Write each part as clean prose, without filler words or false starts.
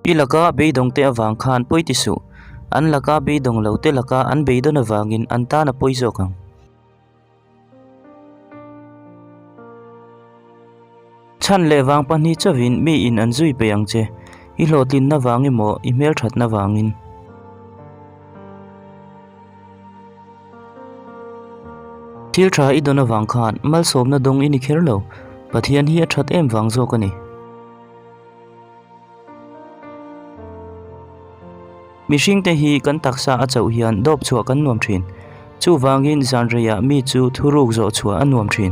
I laka beidawng te avang khan pawi ti suh. An laka beidawng lo te laka an beidawn avangin an tan a pawi zawk ang. Chhan leh vang pahnih chauhin miin an zui peih ang che. I hlawhtlinna vang emaw i hmelthatna vangin. Thil tha i dawn avang khan malsawmna dawng i ni kher lo. Pathian hi a that em vang zawk a ni. Mihringte hi kan taksa a chauh hian dawp chhuah kan nuam thin. Chuvangin zan reiah mi chu thuruk zawh chhuah a nuam thin.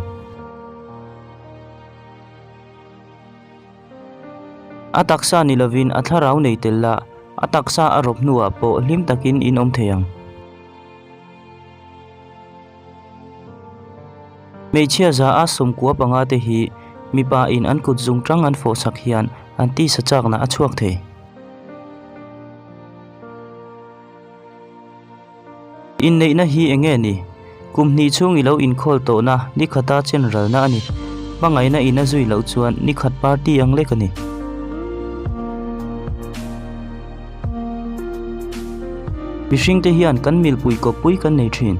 A taksa ni lovin a thlarau nei tel la, a taksa a rawp hnuah pawh hlim takin in awm thei ang. Hmeichhia za a sawmkua panga te hi mipa in an kut zung tang an fawh sak hian an tisa chakna a chhuak thei. Inneihna hi eng nge ni? Kum hnih chhung i lo inkhawl tawhna ni khata chen ralna a ni. Hmangaihna in a zui loh chuan ni khat party ang lek a ni. Mihringte hian kan milpui kawppui kan nei thin.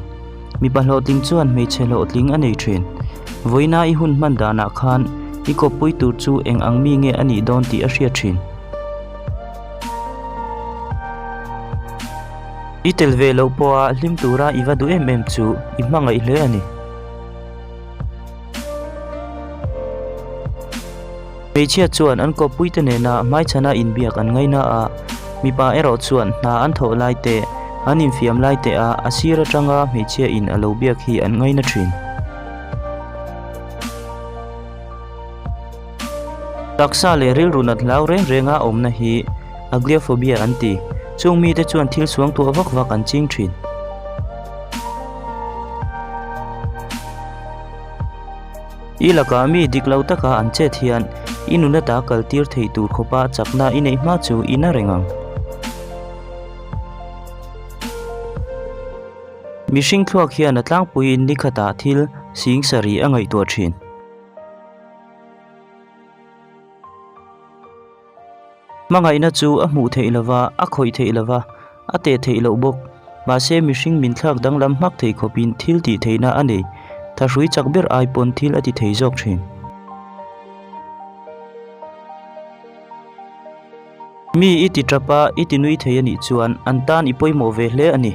Mipa hlawhtling chuan hmeichhe hlawhtling a nei thin. Vawiina i hun hman danah khan i kawppui tur chu eng ang mi nge a nih dawn tih a hriat thin. I tel ve loh pawha hlim tura i va duh em em chu i hmangaih hle a ni. Hmeichhia chuan an kawppuite nena hmaichhana inbiak an ngaina a, mipa erawh chuan hna an thawh lai te, an infiam lai te a a sir atanga hmeichhia in a lo biak hi an ngaina thin. Taksa leh rilru nat hlau reng renga awmna hi Agliophobia an ti. Chung mite chuan thil suangtuah vak vak an ching thin. I lakah mi dik lo taka an chet hian i nun ata kal tir thei tur khawpa chakna i neih hma chu i na reng ang. Mihring thluak hian a tlangpuiin ni khatah thil sing sarih a ngaihtuah thin. Hmangaihna chu a hmuh theih lova, a khawih theih lova, a teh theih loh bawk. Mahse mihring min thlak danglam hmak thei khawpin thil tih theihna a nei. Thahrui chak ber ai pawn thil a ti thei zawk thin. Mi i ti tap a, i ti nui thei a nih chuan an tan i pawimawh ve hle a ni.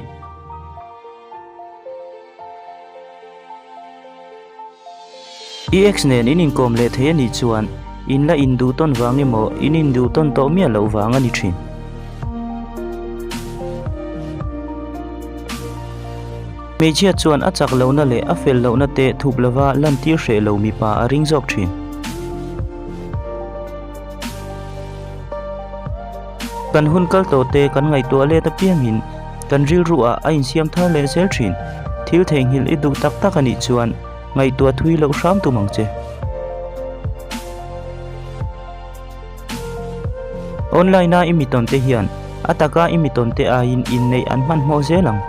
I ex nen in inkawm leh thei a nih chuan in la induh tawn vang emaw in induh tawn tawh miah loh vang a ni thin. Hmeichhia chuan a chak lohna leh a fel lohna te thup lova lantir hreh lo mipa a ring zawk thin. Kan hun kal tawh te kan ngaihtuah let apiangin kan rilru ah a insiam thar leh zel thin. Thil theihnghilh i duh tak tak a nih chuan ngaihtuah thui loh hram tum ang che. Online a i mi tawn te hian a taka i mi tawn te aiin inneih an hmanhmawh zel ang.